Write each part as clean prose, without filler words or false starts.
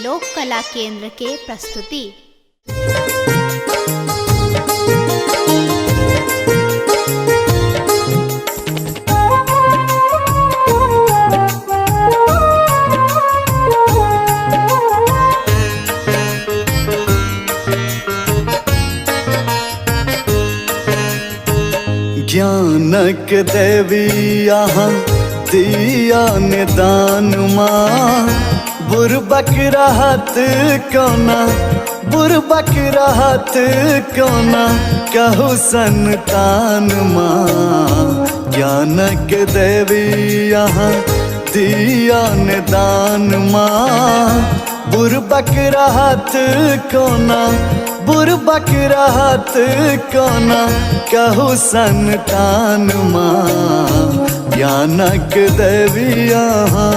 लोक कला केंद्र के प्रस्तुति। ज्ञानक देवी अहाँ दिया निदान माँ, बुरबक रहत कोना, बुरबक रहत कोना कहू संतान माँ। ज्ञानक देवी अहाँ दिया निदान माँ, बुरबक रहत कोना, बुरबक रहत कोना कहू संतान माँ। ज्ञानक देवी अहाँ।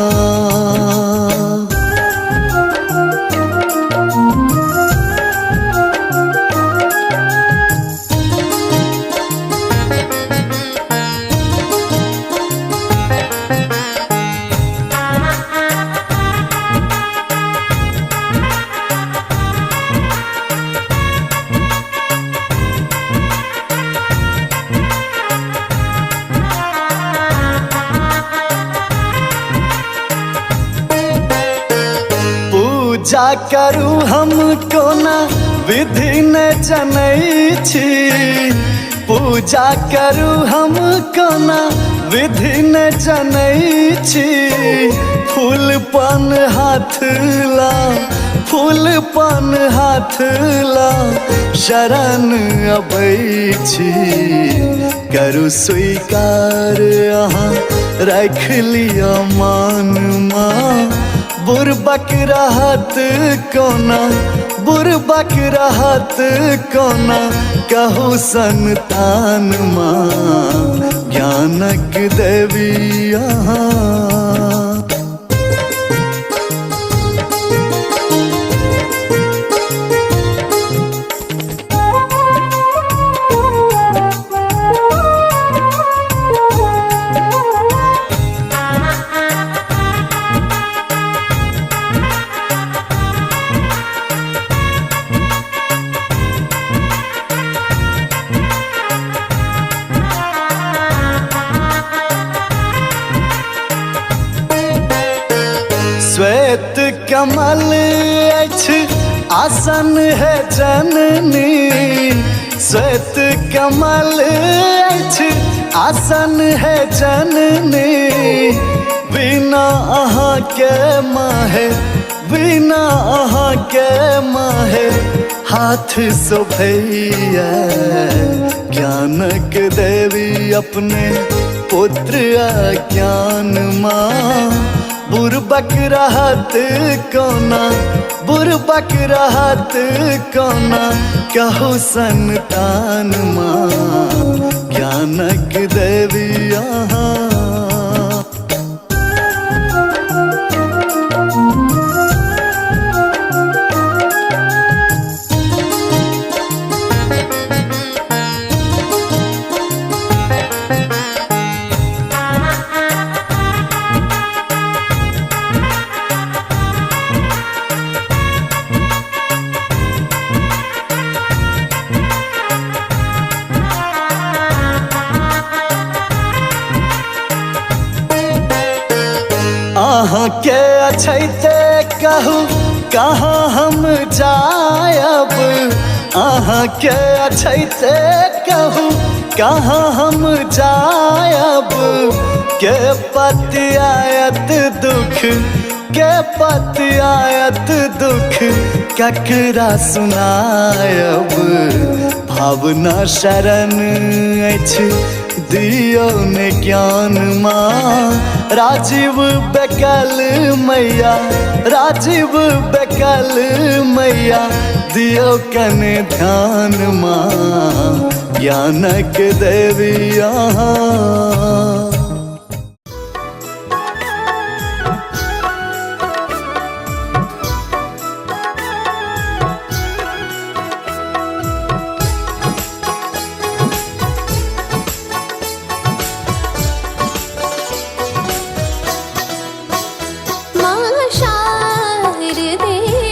पूजा करू हम कोना विधि न जनै छी, पूजा करू हम कोना विधि न जनै छी। फूल पान हाथ ला, फूल पान हाथ ला शरण अबै छी। करू स्वीकार अहाँ राखि लिअ मान माँ, बुरबक रहत कोना, बुरबक रहत कोना कहू संतान माँ। ज्ञानक देवी अहाँ। श्वेत कमल अछि आसन है जननी, श्वेत कमल अछि आसन है जननी। बिना अहाँ के माहे, बिना अहाँ के माहे हाथ शोभैया। ज्ञानक देवी अपने पुत्र अज्ञान माँ, बुरबक रहत कोना, बुरबक रहत कोना कहू संतान माँ। ज्ञानक देवी अहाँ। अहाँ के अछैते कहू कहाँ हम जायब, अहाँ के अछैते कहू कहाँ हम जायब। के पतियायत दुख, के पतियायत दुख ककरा सुनायब। भावना शरण अछि दियौ ने ज्ञान माँ, राजीव बेकल मैया, राजीव बेकल मैया दियौ कने ध्यान माँ। ज्ञानक देवी अहाँ। माँ शारदे।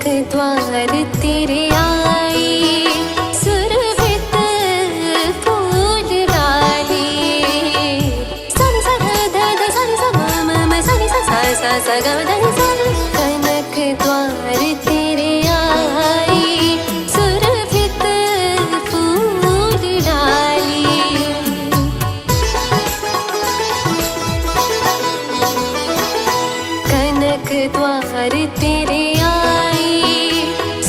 द्वार तेरे आई सुरभित फूल डाली। सा सा ध ध सा सा म म म सा सा सा सा सा ग म ध नि सा। कनक द्वार तेरे आई सुरभित फूल डाली। कनक द्वार तेरे आई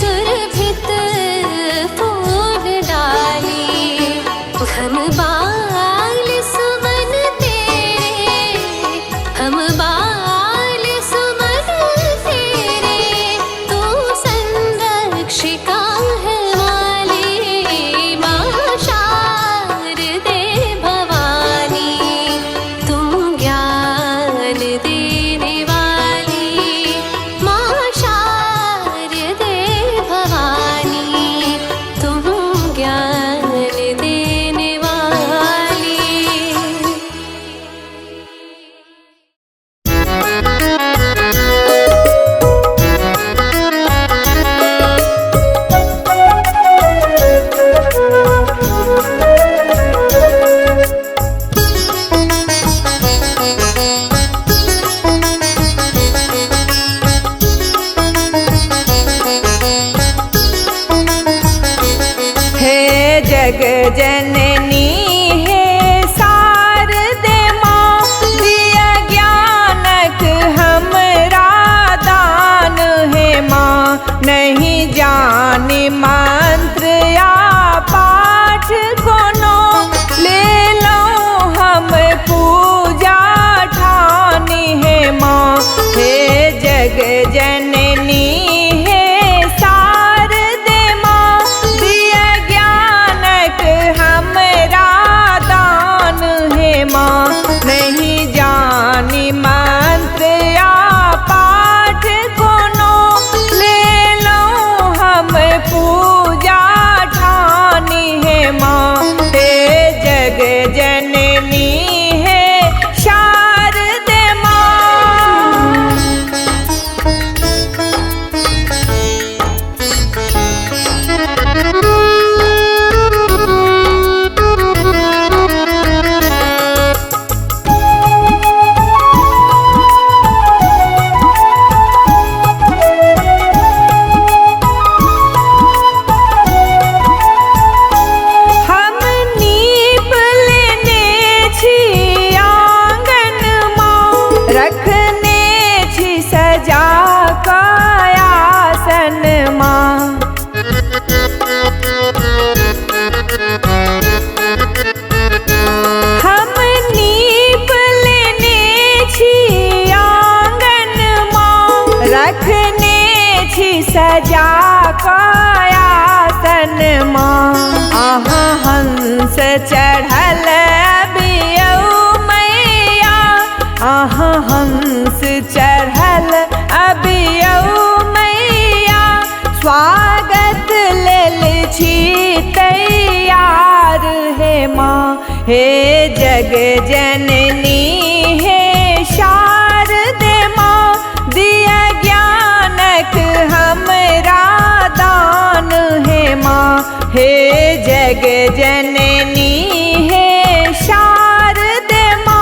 सुरभित फूल डाली। हम बाल सुमन तेरे, हम बाल सुमन तेरे, तू संरक्षिका है माली। माँ शारदे भवानी, तुम ज्ञान देने वाली। माँ शारदे भवानी, तुम ज्ञान देने वाली। हे जग जननी हे शारदे माँ, दिया ज्ञानक हमरा दान हे माँ। नहीं जानी मंत्र या पाठ कोनो, ले लो हम पूजा ठानी हे माँ। हे जग जननी हे शारदे माँ, दिया ज्ञानक हमरा दान हे माँ। नहीं जानी मंत्र या पाठ कोनो, ले लो हम पूजा ठानी हे माँ। हे जग जननी हे शारदे माँ। हम नीप लेने छी आंगन माँ, रखने छी सजा आसन माँ। हम नीप लेने छी आंगन माँ, रखने छी सजा आसन माँ। आहा हंस चढ़ल अबियौ मैया, आहा हंस चढ़ल अबियौ मैया। स्वागत लेल छी तैयार हे माँ। हे जग जननी हे शारदे माँ, दिया ज्ञानक हमरा दान हे माँ। हे जग जननी हे शारदे माँ।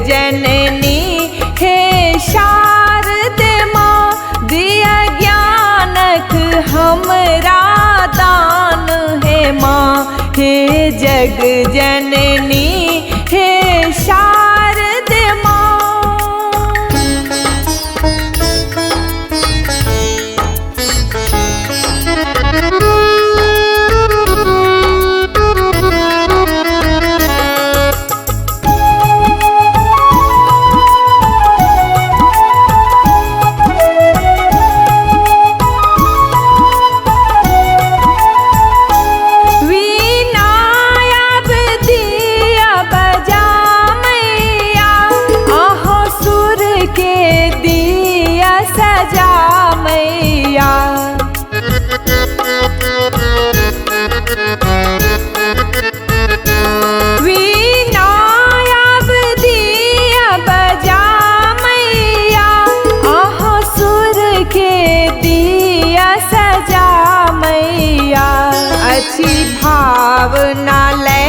जननी हे शारदे माँ, दिया ज्ञानक हमरा दान हे माँ, हे जग जननी हे शारदे माँ। मैया वीणा अब दिया बजा मैया, अहाँ सुर के दिया सजा मैया। अच्छी भावना ले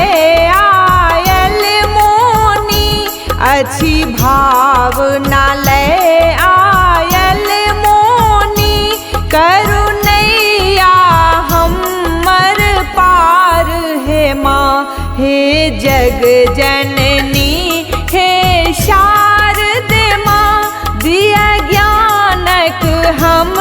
आयल मोनी, अच्छी भावना ले आयल मोनी, करुणैया हमर पार हे माँ, हे जग जननी हे शारदे माँ, दिया ज्ञानक हम